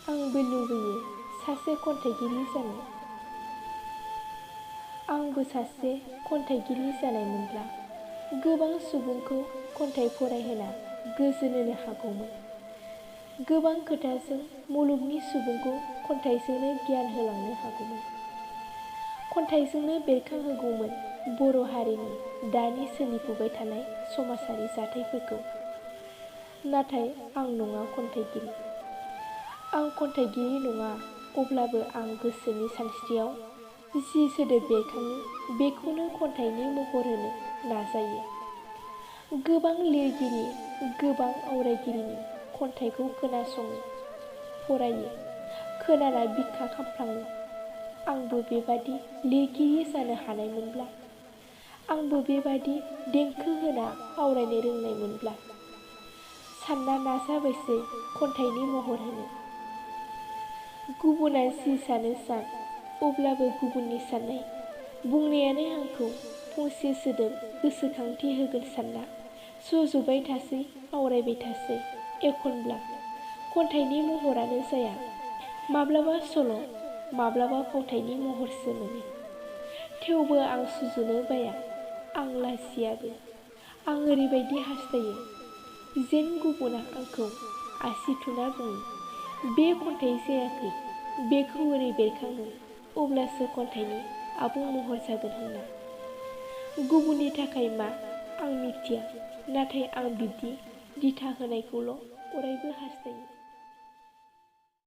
आंबो लुबैयो सासे खन्थाइगिरि जानो। आंबो सासे खन्थाइगिरि जानायमोनब्ला गोबां सुबुंखौ खन्थाइ फरायहोना गोजोन होनो हागौमोन। गोबां खोथाजों मुलुगनि सुबुंखौ खन्थाइजोंनो गियान होलांनो हागौमोन। खन्थाइजोंनो बेरखांहोगौमोन बर' हारिनि दानि सोलिफुबाय थानाय समाजारि जाथायफोरखौ। नाथाय आं नङा खन्थाइगिरि। आं खन्थाइगिरि नङा, अब्लाबो आं गोसोनि सानस्रियाव जि सोदोब बेरखाङो बेखौनो खन्थाइनि महर होनो नाजायो। गोबां लिरगिरि, गोबां आवरायगिरिनि खन्थाइखौ खोनासङो, फरायो, खोनाना बिखा खामफ्लाङो। आंबो बेबादि लिरगिरि जानो हानायमोनब्ला, आंबो बेबादि देंखो होना आवरायनो रोंनायमोनब्ला, सानना नाजाबायसै खन्थाइनि महर होनो। गुबुना जि सानो सान, अब्लाबो गुबुननि साननाय बुंनायानो आंखौ फंसे सोदोब गोसोखांथि होगोन सानना सुजुबाय थासै, आवरायबाय थासै। एखनब्ला खन्थाइनि महरानो जाया, माब्लाबा सल', माब्लाबा फावथाइनि महरसो मोनो। थेवबो आं सुजुनो बाया, आं लाजियाबो। आं ओरैबायदि हास्थायो, जेन गुबुना आंखौ आसि थुना बुङो, बे खन्थाइ जायाखै, बेखौ ओरै बेरखांहो, अब्लासो खन्थाइनि आबुं महर जागोन होनना। गुबुननि थाखाय मा आं मिथिया, नाथाय आं बिब्दि दिथा होनायखौल' अरायबो हास्थायो।